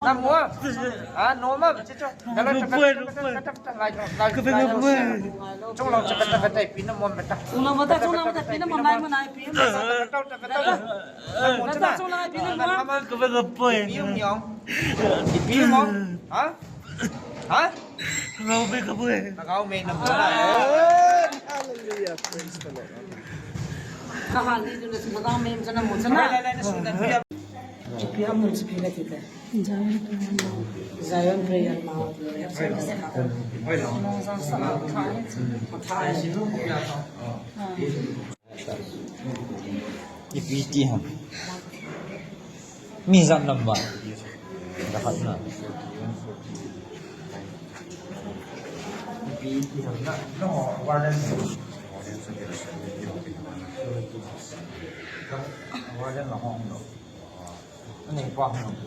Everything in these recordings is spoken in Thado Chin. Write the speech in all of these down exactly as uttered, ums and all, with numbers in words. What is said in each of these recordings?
Nam mo? Ha, no ma, che cho. Dalo, no poi, no poi. Lai, lai, ka pe, lai, no poi. Chung long cha ka ta ka ta pi na mo ma ta. Chung long ma ta, chung long ma ta pi na mo lai ma nai pi. Ta ta ta ta. Chung long pi na mo. Ka pe, no poi. Pi mo. Pi mo. Ha? Ha? Lagao mei ka poi. Lagao mei na mo. Hallelujah. Praise the Lord. Ka hal ni tu na lagao mei cha na mo cha na. Lai, lai, lai, na su na pi. Ipi amun chu ipi na ti te. Zion Prayer Mount. Zion Prayer Mount. Ipi ti ham. Mi jat lam ba. Rahat na. Ipi ti ham na. No, warden. Warden la hong lo. Ani pa hong.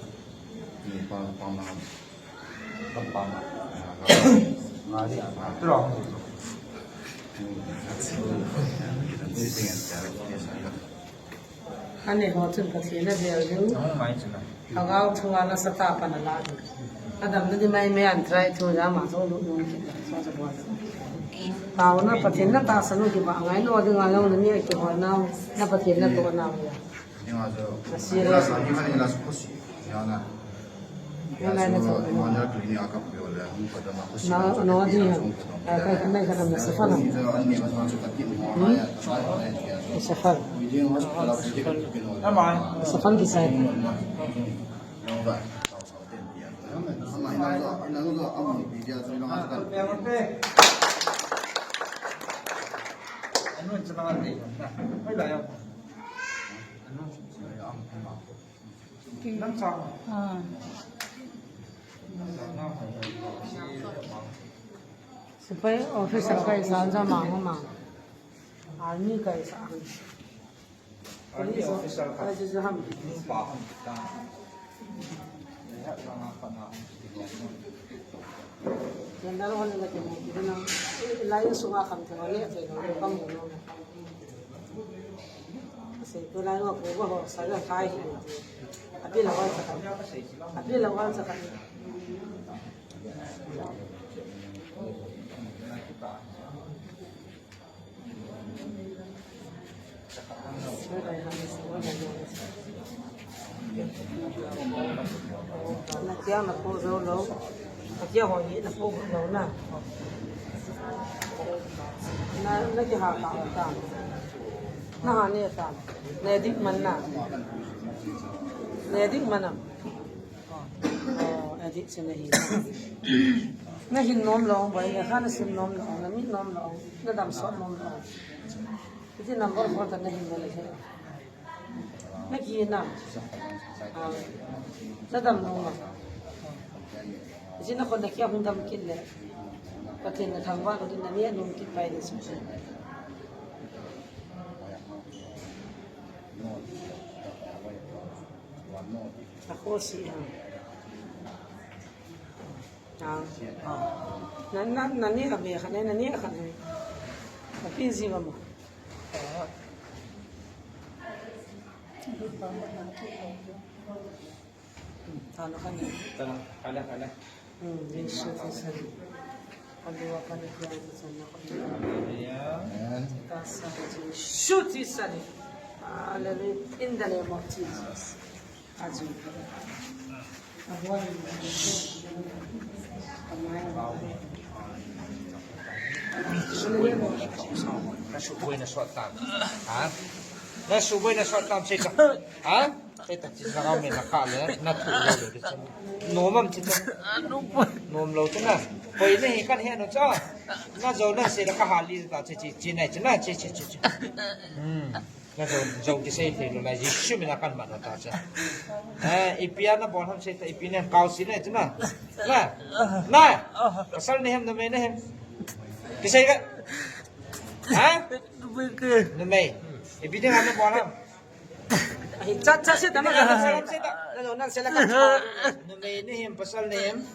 Ani pa pa ma. Ka pa ma. Nga di a ma. Tu lo hong. Ani ho chun Pathen a vel ding. Hong mai chun a. Lhagao thu a nasatah a pan ala ding. Adam na di mai mai an try thu ja ma so lu lu ki. So so bo. Taona Pathen na tahsan u kiba ngai lo ding a lo na ni a kihol nau. Na Pathen na toh nau. Safal. Safal kisai. Sepai officer kai sa ja ma ho ma. Army kai sa. Army officer kai sa ja ham. General hon la ke mo ki na. Lai sunga kam te le te no kam no. Sei tulai wa ko wa ho sa la khai hi. Abi la wa sa kan. Abi la wa sa kan. Na kia na ko zo lo. Na kia ho ni na ko lo na. Na, na ki ha ka ta. Na ha ne ta. Ne dik man na. Ne dik man na. Oh, addict chu na hi. Na hin nom lo, bai na kha na sim nom lo, na mit nom lo, na dam sot nom lo. Iti number four ta na hin na le he. Na ki na. Ah, na dam nom lo. Iti na kon na kia hung dam kit le. Pathen na thangvah lo din na ni a nom kit pai ni su. Ako si ha. Ah, ah. Na, na, na ni a ve kha ne, na ni a kha ne. A pi zi ba mo. Tano kane. Tano, kale, kale. Hmm, Jesu Kristo. Kalua kane kia sana kane. Hallelujah. Amen. Tasa Jesu Kristo. Hallelujah. In the name of Jesus. Aju. Abu. Na suboi na sot tam. Ha? Na suboi na sot tam sei ka. Ha? Sei ta chi sa ka me na ka le, na thu lo le chi. Nom am chi ta. Nom lo chi na. Koi na hi kan he no cha. Na jo na sei la ka ha li ta chi chi chi na chi na chi chi chi chi. Hmm. Na jo jo ki sei thei lo la Jesu min a kan man ta cha. Eh, ipi a na bol ham sei ta ipi na kau si na chi na. Na. Na. Pasal ni hem na me na hem. Ki sei ka. Ha? Numei. Ipi ding a na bol ham? Hi, chat, chat, chat, na, na, na, na, na, na, na, na, na, numei ni hem, pasal ni hem.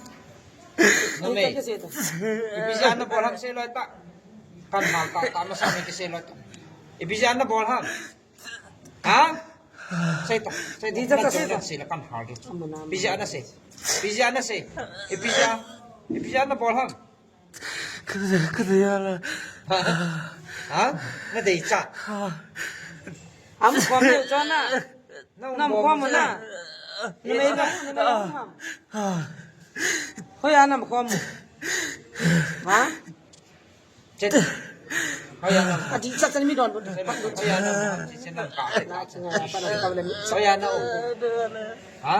Numei. Ipi ding a na bol ham sei loi ta. Kan hal ta, ta, na sa ni ki sei loi ta. Ipi ding a na bol ham? Ha? Sei ta, sei ta. Di, chat, chat, sei ta. Sei la kan hal di. Ipi ding a na sei. Ipi jeh a nasei? Ipi jeh a? Ipi jeh a nabol ham? Ka, ka dei a la. Ha? Na dei cha? Ha. Amu khom na chon na. Na um khom na. Na mei na, na mei na. Ha. Hoiya na um khom. Ha? Chet. Hoiya na. Ati sa sa mi don. Hoiya na. Hoiya na. Ha?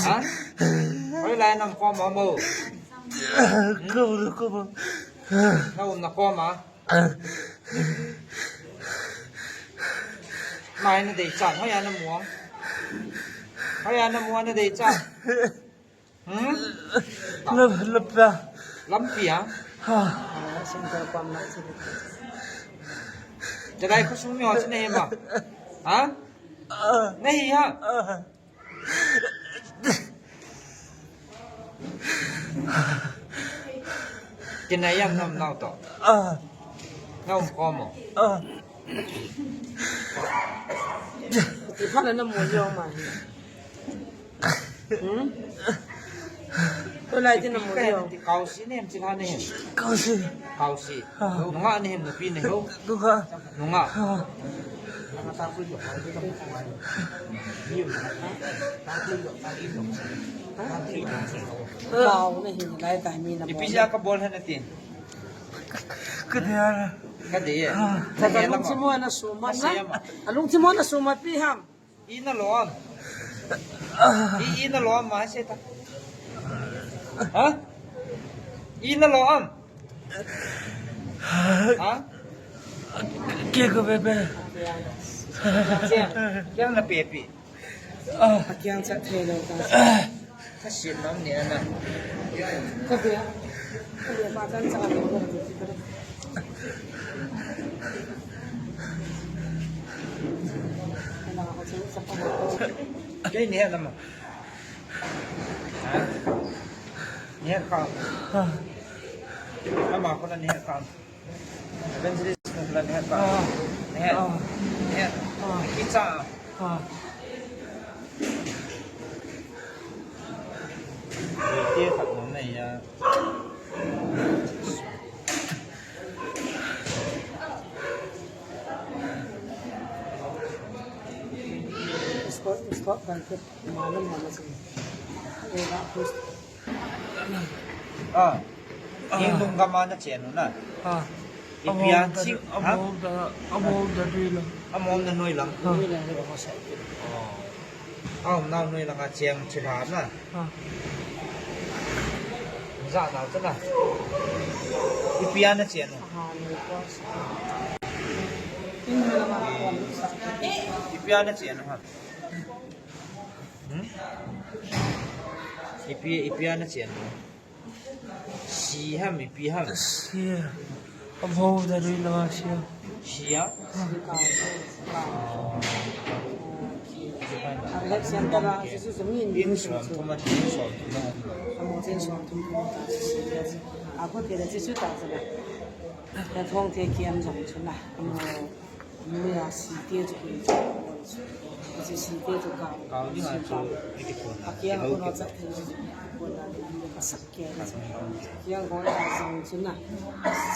Ha? Hoilai na um khom mo? Ko, ko. Na um na khom a? Mai na dei cha, hoiya na mu? Hoiya na mu na dei cha? Hmm? Lam, lampi a? Lampi a? Ha. Chadai khosung mi ho chu nahi ma? Ha? Nahi ha? Kinai am na um nau to? Ah. Na um khom mo? Ah. Ti pha le na mu jong ma. Hmm? Tulai ti na mu jong. Kausi nem ti pha nem. Kausi. Kausi. Ah. Nunga nahi, nupi nahi? Nunga. Nunga. Ah. Wow, nahi lai tai mi na. Ipi jeh a kabol ham nati? Ka dei a. Ka dei e. Ah. Ka lungthim u ana sumat na. Alungthim u ana sumat pi ham? Ina lo am? I, ina lo am, ma se ta. Ha? Ina lo am? Ha? Ke ko pepe. Ke, ke na pepe. Ah. Akiang chat thei lo ta. Ka sin nom ni ana. Ka bia. Ka bia pa chan chan lo. Kei ni ana ma. Ha? Ni ka. Ha. Ama ko na ni ka. Evangelist na sila ni ka. Ah. Ni. Ah. Ni. Ah. Kicha. Ah. Tia khat nom nei a. Sport, sport ban ke malam mana sini. Ega post. Ah. Ah. Inglong gam a na chen u na. Ah. Ipi a chi, ha? Amol da, amol da dui lang. Amol da noi lang. Ah. Noi lang le ba ko sa. Oh. Aum nau noi lang a cheng thilha na. Ah. Ja nau ta na. Ipi a na chen u. Ipi a na chen u ha. Hmm? Ipi, ipi a na chen u. Si ham, ipi ham? Si. Abou da rui langa si. Si a? In som thum a, in som thum a. Amo ten som thum thum ta si. Ako te da si su ta sa. Ya thong te kiam jong chuna. Amo Nuia site chu koi chu. Chu site chu ka. Kau ni ha chu, iti kon. Akiang kon cha thei chu kon na ni ka sak ke na. Kiang kon a jang chu na.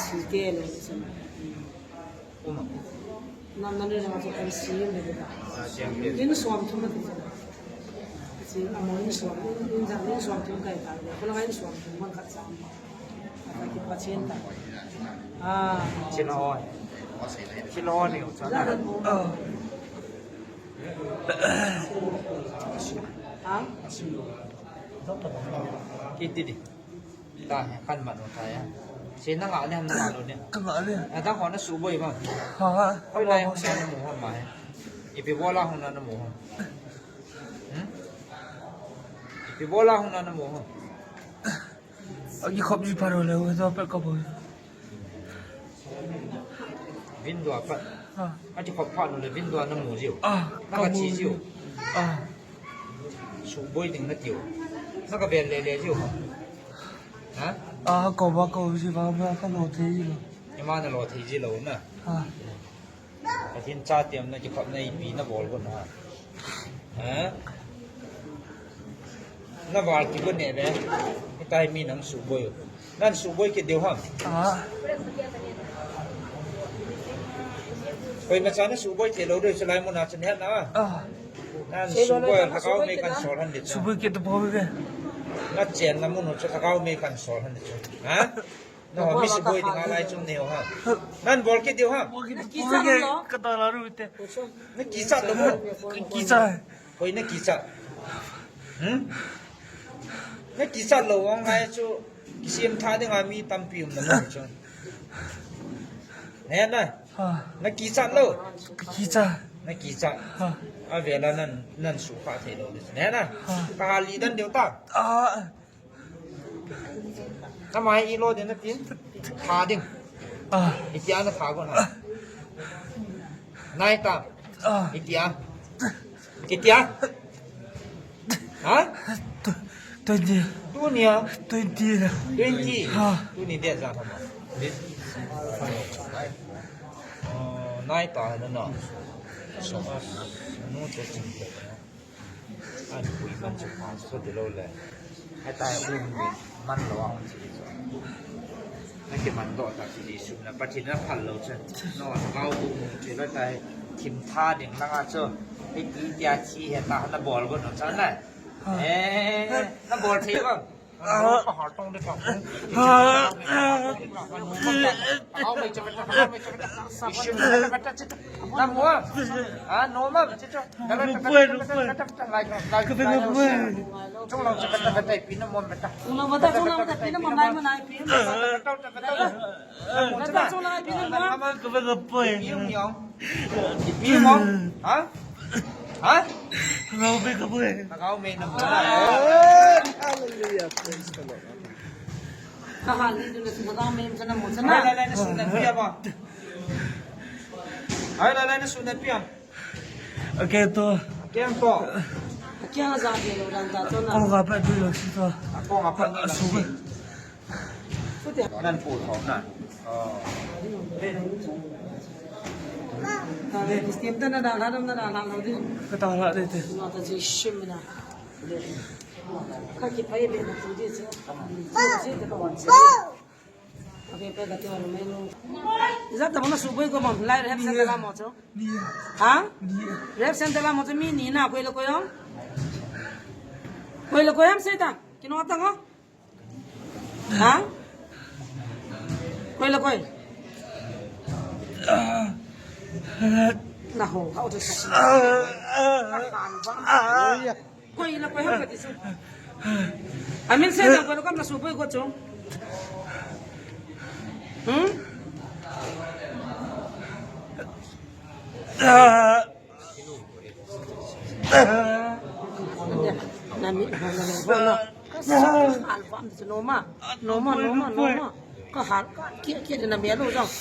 Site le chu na. Uma. Nam nam ni jang chu kan si le ka. Din som thum ma ti chu na. Chu amo in som. In jang in som thum kai ta. Ko la in som thum man ka cha. Pathen ta. Ah. Chila hoi. Chila hoi ni ucha. Ah. Ha? Kiti di. Ta, kan man uta ya. Si na nga le, na nga lo ne. Ka nga le. Ada ko na suboi ba. Ha ha. Hoilai hung na mu ho ma he. Ipi bola hung na mu ho. Hmm? Ipi bola hung na mu ho. Aki khop ji paro le, uto pe ko bo. Window a pat. Ah. Aki khop phat nu le window a na mu jiu. Ah, na ka chi jiu. Ah. Suboi ding na tiu. Na ka bel le le jiu. Ha? Ah, ko ba ko ji ba ba ka lo thei ji lo. Ima na lo thei ji lo na. Ah. Pathen cha tiam na kikhop na ipi na bol gon ha. Ha? Na val kibol ne ve. Hitia hi mi nang suboi. Nan suboi kit diu ham. Ah. Koima cha na suboi thei lou diu chu lai mun a chun het na. Ah. Nan suboi, Lhagao mei kan sol han di chu. Suboi kit to bol ve. Na chenna mun u chu Lhagao mei kan sol han di chu. Ha? Na ho mi suboi ding a lai chun neo ha. Nan bol kit diu ha. Bol kit to bol ve. Ka ta la ru te. Na kichat lou mo. Ka kichat. Koi na kichat. Hmm? Na kichat lou vang ngai chu, kisem tha ding a mi tampi um na lou chu. Ne na. Ha. Na kichat lou. Ka kichat. Na kichat. Ha. A ve la nan, nan su kha thei lou. Ne na. Ha. Ka hal li dan diu ta. Ah. Ama hi ilo den na tin. Tha ding. Ah. Itia na tha go na. Nai ta. Ah. Itia. Itia. Ha? Twenty. Tunia. Twenty. Twenty. Ha. Tuni dia za hama. Oh, nai ta na na. So, no to tin. An pui man chu pha chu ti lou le. Heta um man lou a hung chi chu. Na kiman doh ta chu Jesu na Pathen na phal lou chu. No, kau bu mu chu la tai thim tha ding langa chu. Hiti tia chi heta na bol go no cha na. Eh, na bol thei ba? Ipi mo? Ha? Ha? Lhagao mei ka bol. Lhagao mei na bol. Oh, hallelujah. Praise the Lord. Ka hal ni tu na su Lhagao mei na mo chana. Hai, lai, lai, na su na pia ba. Hai, lai, lai, na su na pia. Okay, to. Okay, to. Kya za ke lo dan ta to na. Ko ga pa tu lo si to. Ko ga pa ni lo si. Nan pu tho na. Oh. Ka ve, Christian ta na da la dam na da la lo di. Ka ta la de te. Na ta ji shim na. Ka ki pai be na tu di se. Ji te ka wan se. Ka ve pe ka te wan me lo. Za ta na su boi ko mam lai rehab center la mo cho. Ha? Rehab center la mo cho mi ni na koi lo koi ho. Koi lo koi ham se ta. Kino ta ngo. Ha? Koi la koi. Na ho, ha, o, koi la koi ham kati su. Amin se da koi la koi ham na su koi ko chu. Hmm? Nami, nami, nami. Ka hal vam chu noma, noma, noma, noma. Ka hal ka kia kia de nami alo jong.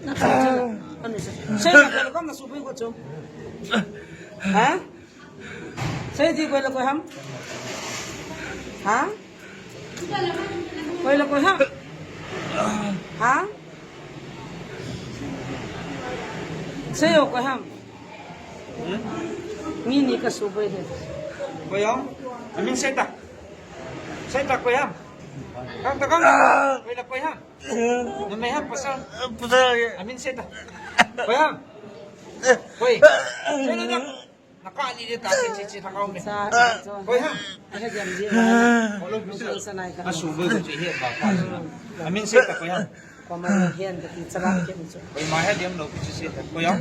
Na ka chu. Anu se. Sei na ka kam na su bui ko chu. Ha? Sei di koi la koi ham. Ha? Koi la koi ham. Ha? Sei o koi ham. Hmm? Mi ni ka su boi he. Koi ham? Amin sei ta. Sei ta koi ham? Kang ta kang. Koi la koi ham? Na mei ham pasal. Pasal. Amin sei ta. Koi ham? Koi. Sei na na. Na ka ni de ta chi chi chi ta kau me. Sa, sa. Koi ham? Ahe jam ji. Kolo bisa. Sa nai ka. A su boi ko chi he ba ka. Amin sei ta koi ham? Koima hian ka ti chala ken chu. Koima he diam lo ki chu sei ta. Koi ham?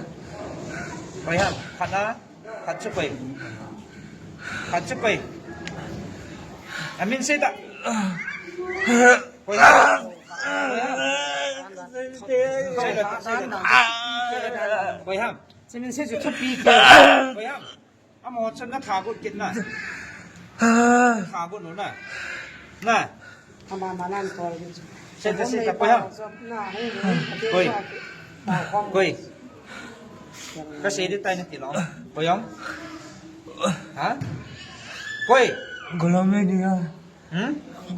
Koi ham? Khat na? Khat chu koi. Khat chu koi. Amin sei ta. Koi ham? Koi ham? Sei ta, sei ta. Koi ham? Sei min sei chu thupi ke. Koi ham? Amo chun na tha got kit na. Tha got nu na. Na. Ama ma nan kol. Sei ta, sei ta, koi ham? Na, hei, hei. Koi. Koi. Ka sei di tai na ti lo. Koi ham? Ha? Koi. Golame dia. Hmm?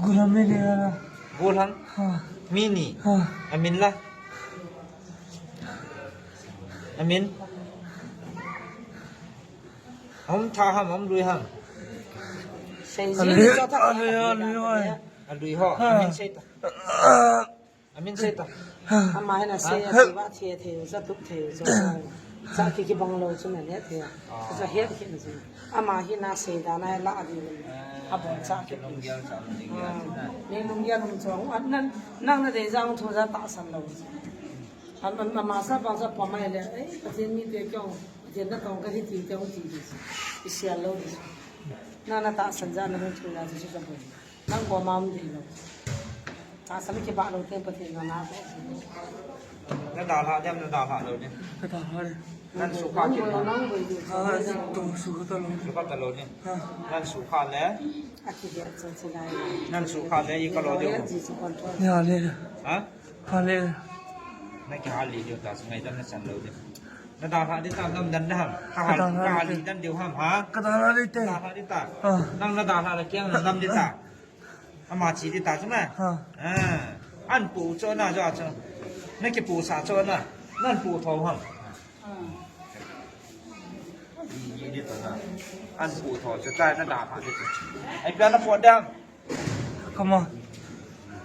Golame dia. Golang. Ha. Mi ni. Ha. Amin la. Amin. Hom tha ham, hom lui ham. Seijin Hallelujah, cho tha hallelujah, hallelujah. Alui ho, Ha. Amin sei ta. Amin sei ta. Ama hin asei a, Ha. Tiva thei thei, cha tup thei, cha, cha. Cha ki ki bang lo chu na le thei. Ah. Cha het ki na chu. Ama hin asei dan a la di. Ah, abon cha ki. Lunggel cha, lunggel Ah. cha. Ni lunggel um cho. Nang, nang na dei jang thu ja tahsan lo. Am, am, ama sa bang sa pom mai le. Eh, Pathen mite kyo. Pathen natong kahi ti kyo ti di. Isia lo di. Na na tahsan ja na hung thu na chu sa bon. Nang ko mam di lo. Tahsan kibah lo teng Pathen na na ko. Na dalha dem, na dalha lo dem. Ka dalha le. Nan sukha ki. Nang ko nang ko di. Ah, to sukha ta lo. Sukha ta lo dem. Ha. Nan sukha le. Aki dia cha cha lai. Nan sukha le, i ka lo dem. Ji su kon to. Ya le. Ha? Ha le. Na ki ha le di ta, sungai dan na san lo dem. Na dalha di ta, nam dan da ham. Ka ha, Ka dalha ka ha di di ta. Dan di ham, ha? Ka dalha di te. Na dalha di ta. Ah. Nang na dalha le kiang na nam di ta. Ama chi di ta chu na. Ah. Ah. An pu cho na jo cho. Na ki pu sa cho na. Nan pu tho ham. Di, di, di ta na. An pu tho cho ta na dalha di ta. Ai pia na po dam. Akama.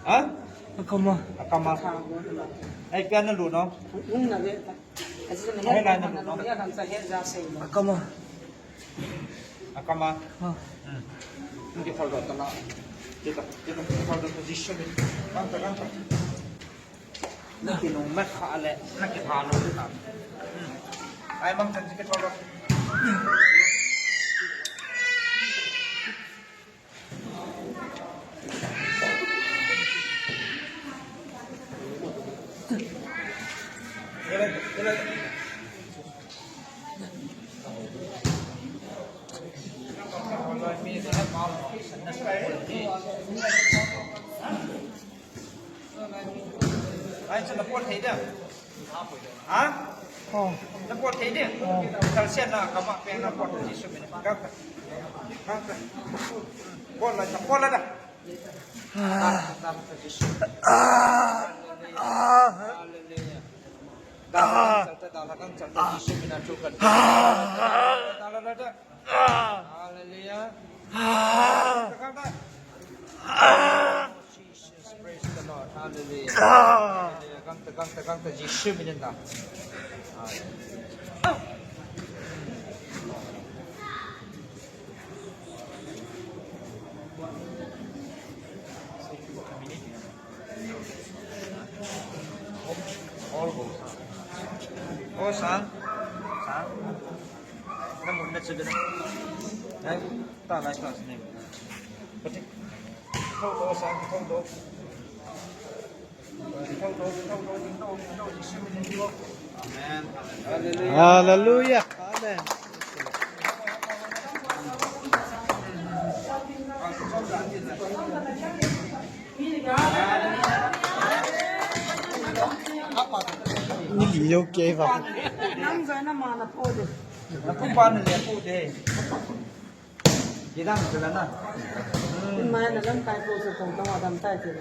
Ha? Akama. Akama. Ai, pia na lu no. Hung na ve ta. Ai, lai na lu no. Akama. Akama. Ha. Hmm. Nung ki thal do ta na. Kita, kita, kita thal do position ni. Bang ta, bang ta. Nung ki nung mat kha le, nung ki thal do ta. Hmm. Ai, mang chan ki thal do. Ai, chu na pon thei dia. Ha? Oh. Na pon thei dia. Oh. Thal sia na kama pe na pon thei su min. Ka ka. Ka ka. Pon la, pon la da. Ah. Ah. Hallelujah. Ah. Hallelujah. Ah. Jesus, praise the Lord. Hallelujah. Ah. Hallelujah. Gangta, gangta, gangta, Jisu minin da. Hallelujah. All go. Oh, sang. Sang. Namun na chile. Hai, ta lai ta sine. Pati. Thou do, sang, thou do. Thou do, thou do, thou do, thou do. Amen. Hallelujah. Hallelujah. Amen. Ni li lo ke va. Nang jana ma na po de. Na pu pa na le pu de. Ye dang jana na. Mai na lam kai po se tong tong adam tai te.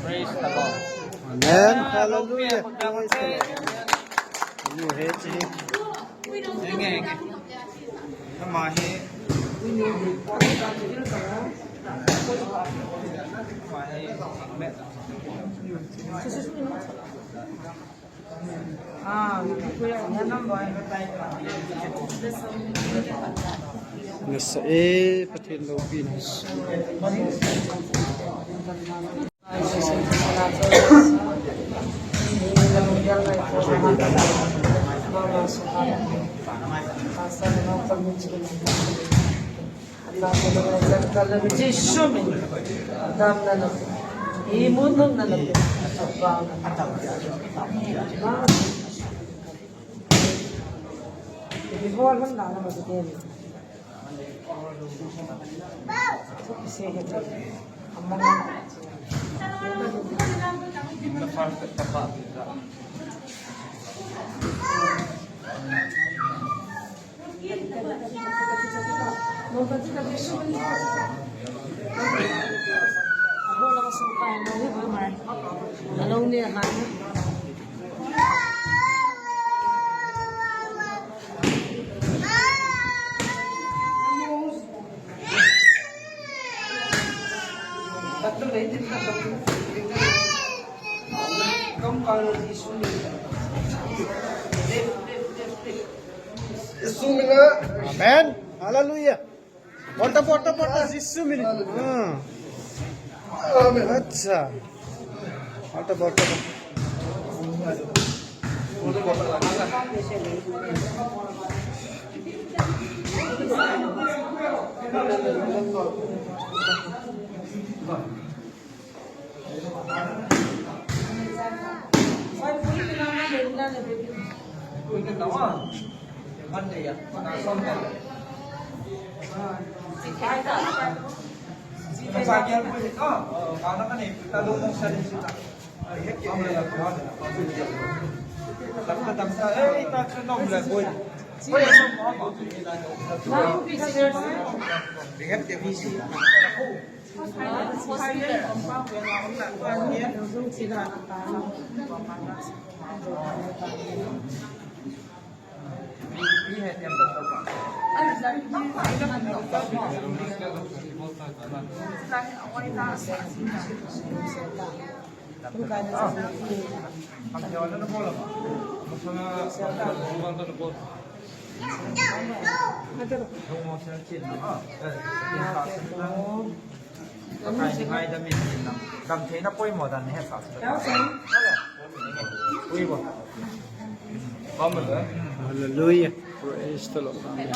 Praise the Lord. Amen. Hallelujah. Praise the Lord. Henge, henge. Ama hi. Nasa e, Pathen loupina. Jesu min. Damna na. Imun nun na na. Amen. Hallelujah. Bota, bota, bota, Jisu min. Hmm. Amen. Acha. Bota, bota, bota. Dam theina poimo dan he sa. Ui bo. Hallelujah. Praise the Lord. Amen.